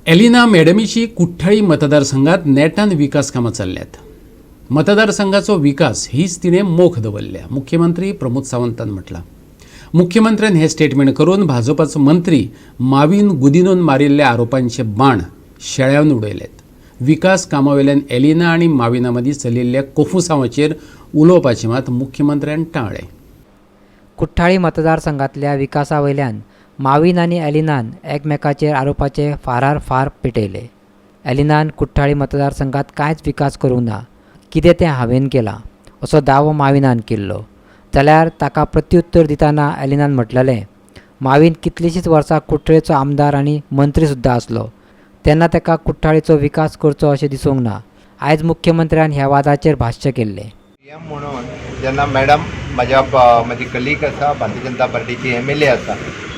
Elina मॅडमीची Cortalim मतदारसंघात नेटान विकास कामां चल्ल्यात. मतदारसंघाचो विकास हीच तिणें मोख दवरल्या, मुख्यमंत्री प्रमोद सावंतान म्हटलां. मुख्यमंत्र्यान हें स्टेटमेंट करून भाजपाचो मंत्री माविन गुदिनोन मारिल्ल्या आरोपांचे बाण शेळ्यावन उडयलेत. विकास कामां वयल्यान एलिना आनी माविना मदीं चलिल्ल्या कोफुसांवाचेर उलोवपाचें मात मुख्यमंत्र्यान टाळ्ळें. कुठ्ठाळी मतदारसंघातल्या विकासा वयल्यान माविन आनी एलिनान एकमेकाचेर आरोपाचे फारार फार पेटयले. एलिनान कुठ्ठाळी मतदारसंघात कांयच विकास करूंक ना, कितें तें हांवें केलां असो दावो माविनान केल्लो. जाल्यार ताका प्रत्युत्तर दितना एलिनान म्हटलेलें, माविन कितलींशींच वर्सां कुठ्ठळेचो आमदार आनी मंत्री सुद्दां आसलो तेन्ना ताका कुठ्ठाळीचो विकास करचो अशें दिसूंक ना. आयज मुख्यमंत्र्यान ह्या वादाचेर भाश्य केल्लें. एम म्हणून जेन्ना मॅडम म्हाज्या म्हजी कलीग आसा, भारतीय जनता पार्टीची एमएलए आसा,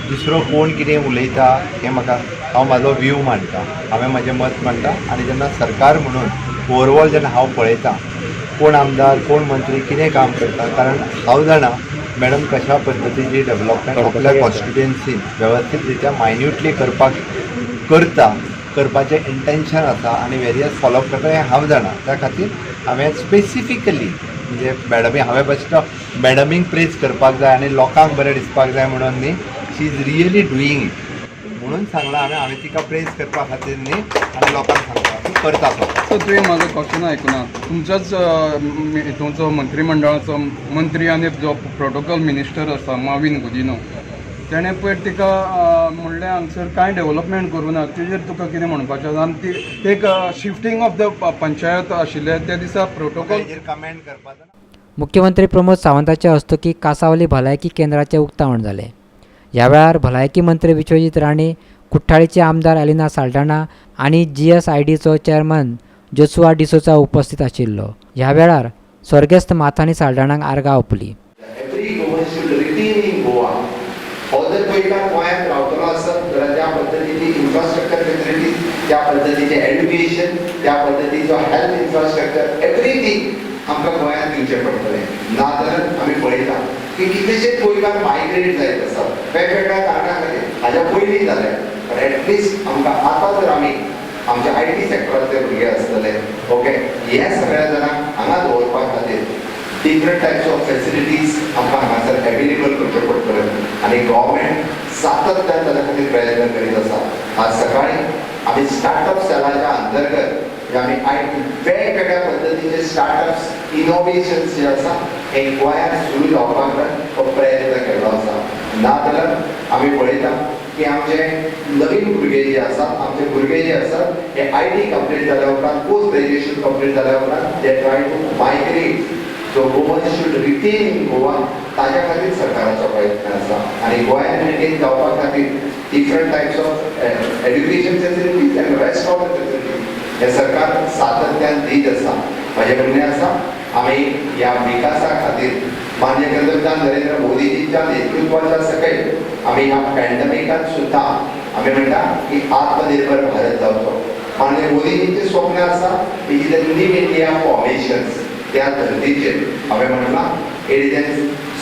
दुसरो कोण कितें उलयता हें म्हाका, हांव म्हाजो व्यू मांडटा, हांवें म्हाजें मत मांडटा. आनी जेन्ना सरकार म्हणून ओवरऑल जेन्ना हांव पळयतां कोण आमदार, कोण मंत्री कितें काम करता, कारण हांव जाणा मॅडम कशा पद्दतीची डेवलपमेंट आपल्या कॉन्स्टिट्युएन्सीन वेवस्थीत रित्या मायन्युटली करपाक करता, करपाचें इंटेन्शन आसा आनी वेरियस फॉलोअप करता हें हांव जाणा. त्या खातीर हांवें स्पेसिफिकली म्हणजे मॅडमी हांवें बेश्टो मॅडमीक प्रेज करपाक जाय आनी लोकांक बरें दिसपाक जाय म्हणून न्ही, she is really doing it म्हणून सांगलां हांवें. हांवें तिका प्रेज करपा खातीर न्ही आनी लोकांक सांगता तूं करता तो. सो तुवें म्हाजो क्वेश्चन आयकुना. तुमच्याच हितूंचो मंत्रीमंडळाचो मंत्री आनी जो प्रोटोकॉल मिनिस्टर आसा माविन गुदिनो, तेणें पयर तिका म्हणलें हांगसर कांय डेवलपमेंट करूं ना. तेजेर तुका कितें म्हणपाचें आसा? आनी ती एक शिफ्टींग ऑफ the panchayat आशिल्लें त्या दिसा प्रोटोकॉल हेजेर कमेंट करपाचो ना. मुख्यमंत्री प्रमोद सावंताच्या हस्तुकीं कासावली भलायकी केंद्राचें उक्तावण जालें. ह्या वेळार भलायकी मंत्री विश्वजीत राणे, कुठ्ठाळीचे आमदार एलिना साल्डाणा आनी जीएसआयडीचो चेअरमन जोसुआ डिसोजा उपस्थित आशिल्लो. ह्या वेळार स्वर्गेस्त माथानी साल्डाणाक आर्गां ओंपली. Every Goan should retain in Goa. हो जर गोंयकार गोंयांत रावतलो आसत जाल्यार त्या पद्दतीची इन्फ्रास्ट्रक्चर फेसिलिटीज, त्या पद्दतीचें एड्युकेशन, त्या पद्दतीचो हेल्थ इन्फ्रास्ट्रक्चर, एवरीथींग आमकां गोंयांत दिवचें पडटलें. नाजाल्यार आमी पळयता की कितलेशेच गोंयकार मायग्रेट जायत आसात वेगवेगळ्या कारणां खातीर. हाज्या पयलीं जालें, पण एटलिस्ट आमकां आतां जर आमी आमच्या IT सेक्टरांतले भुरगे आसतले, ओके, हे सगळ्या जाणांक हांगा दवरपा खातीर डिफरंट टायप्स ऑफ फेसिलिटीज आमकां हांगासर अवेलेबल करच्यो पडटल्यो आनी गव्हर्मेंट सातत्यान ताच्या खातीर प्रयत्न करीत आसा. आज सकाळी आमी स्टार्टअप सेलाच्या अंतर्गत जे आमी I वेगवेगळ्या पद्दतीचे स्टार्टअप्स, इनोवेशन्स जे आसा हे गोंयांत सुरू जावपाक जाय हो प्रयत्न केल्लो आसा. नाजाल्यार आमी पळयता की आमचे नवीन भुरगे जे आसात, आमचे भुरगे जे आसात, हे IT complete जाल्या उपरांत, पोस्ट ग्रॅज्युएशन कंप्लीट जाल्या उपरांत they try to migrate. So Goan should retain in Goa, ताज्या खातीर सरकाराचो प्रयत्न आसा आनी गोंयांत रिटेन जावपा खातीर different types of education facilities and rest of the facilities हे सरकार सातत्यान दीत आसा. म्हजें म्हणणें आसा, आमी ह्या विकासा खातीर माननीय पंतप्रधान नरेंद्र मोदीजींच्या नेतृत्वाच्या सकयल आमी ह्या पॅन्डमिकात सुद्दां आमी म्हणटा की आत्मनिर्भर भारत जावचो. माननीय मोदीजींचें स्वप्न आसा, it is a new India formations. त्या धर्तीचेर हांवें म्हटलां, it is an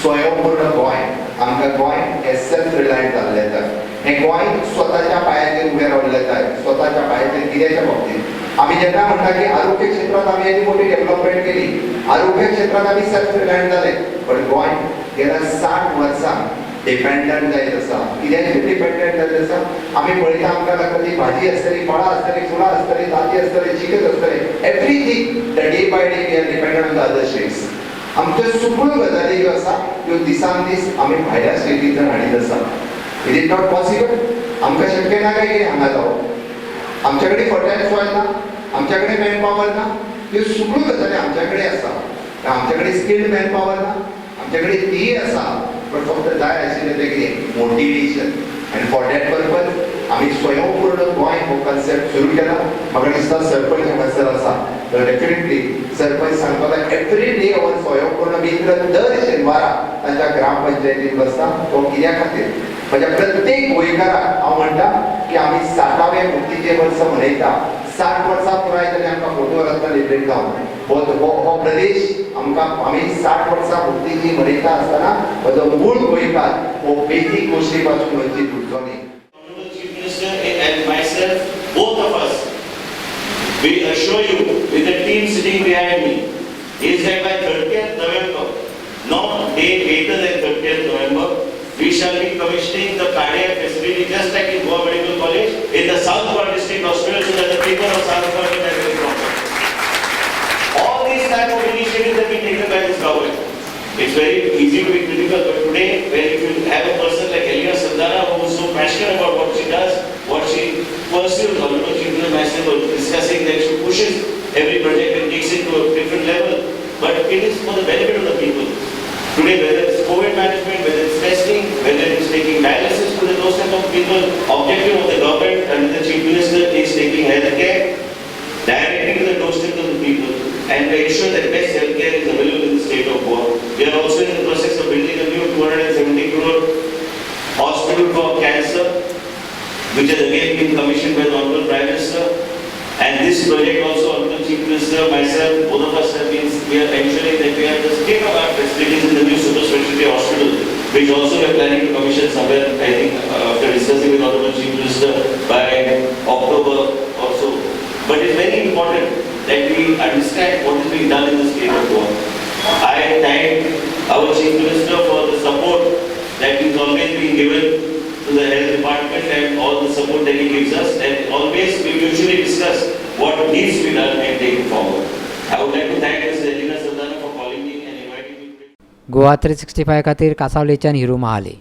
स्वयंपूर्ण गोंय. आमकां गोंय हें सेल्फ रिलायंट जाल्लें जाय, हें गोंय स्वताच्या पांयाचेर उबें रावल्लें जाय. स्वताच्या पांयाचेर कित्याच्या बाबतींत? आमी जेन्ना म्हणटा की आरोग्य क्षेत्रांत आमी येदी मोठी डेव्हलपमेंट केली, आरोग्य क्षेत्रांत आमी सेल्फ रिलायंट जाले, पण गोंय गेल्या 60 वर्सां डिपेंडंट जायत आसा. कित्याचेर डिपेंडंट जायत आसा? आमी पळयता, आमकां लागता ती भाजी आसतली, फळां आसतली, फुलां आसतली, तांती आसतली, चिकन आसतलें, everything, the day by day we are dependent on the other states. आमच्यो सगळ्यो गजाली ज्यो आसा त्यो दिसान दीस आमी भायल्या स्टेटींतल्यान हाडीत आसा. Is it not possible? आमकां शक्य ना काय कितें हांगा जावप? आमच्या कडेन फर्टायल सॉयल ना, आमच्या कडेन मॅन पावर ना. त्यो सगळ्यो गजाली आमच्या कडेन आसा. आमच्या कडेन स्किल्ड मॅन पावर ना, आमच्या कडेन तीय आसा, पण फक्त जाय आशिल्लें तें कितें? Motivation. आनी फॉर that purpose आमी स्वयंपूर्ण गोंय हो कन्सेप्ट सुरू केला. म्हाका दिसता सरपंच हांगासर आसा तर डेफिनेटली सरपंच सांगतलो, एवरी डे our स्वयंपूर्ण मित्र दर शेनवारा तांच्या ग्रामपंचायतीन बसता. तो कित्या खातीर? म्हज्या प्रत्येक गोंयकाराक हांव म्हणटा की आमी 60व्या मुक्तीचें वर्स मनयता. 60 वर्सां पुराय जाली आमकां फोटो लिबरेट जावन. हो हो हो प्रदेश आमकां, आमी 60 वर्सां मुक्तीची मनयता आसतना म्हजो मूळ गोंयकार हो बेजीक गोश्टी पासून वंचीत उरचो न्ही. Honorable Chief Minister and myself Both of us, we assure you, with the team sitting behind me, is that by 30th November, not day later than 30th November, we shall be commissioning the cardiac facility just like in Goa Medical College, in the South Goa District Hospital, so that the people of South Goa can benefit from it. All these type of initiatives have been taken by this government. It's very easy to be critical, but today, when if you have a person like Elia Sandana who is so passionate about what she does, what she pursues, although she was myself was discussing that she pushes every project and takes it to a different level, but it is for the benefit of the people. Today, whether it's COVID management, whether it's testing, whether it's taking dialysis to the doorstep of people, objective of the government and the chief minister is taking healthcare directly to the doorstep of the people and to ensure that best healthcare is available in the state of Goa. We are also in the process of building a new 270 crore hospital for cancer, which has again been commissioned by the Honorable Prime Minister. And this project also, Honorable Chief Minister, myself, both of us have been, we are ensuring that we have the state-of-art facilities in the new super specialty hospital, which also we are planning to commission somewhere, I think, after discussing with Honorable Chief Minister by October or so. But it's very important that we understand what is being done in the state of Goa. I thank our Chief Minister for the support that he's always been given to the health department and all the support that he gives us, and always we mutually discuss what needs to be done and take it forward. I would like to thank Ms. Elena Saldana for calling me and inviting me today. Goa 365 खातीर कासावलेच्यान हिरू महाले.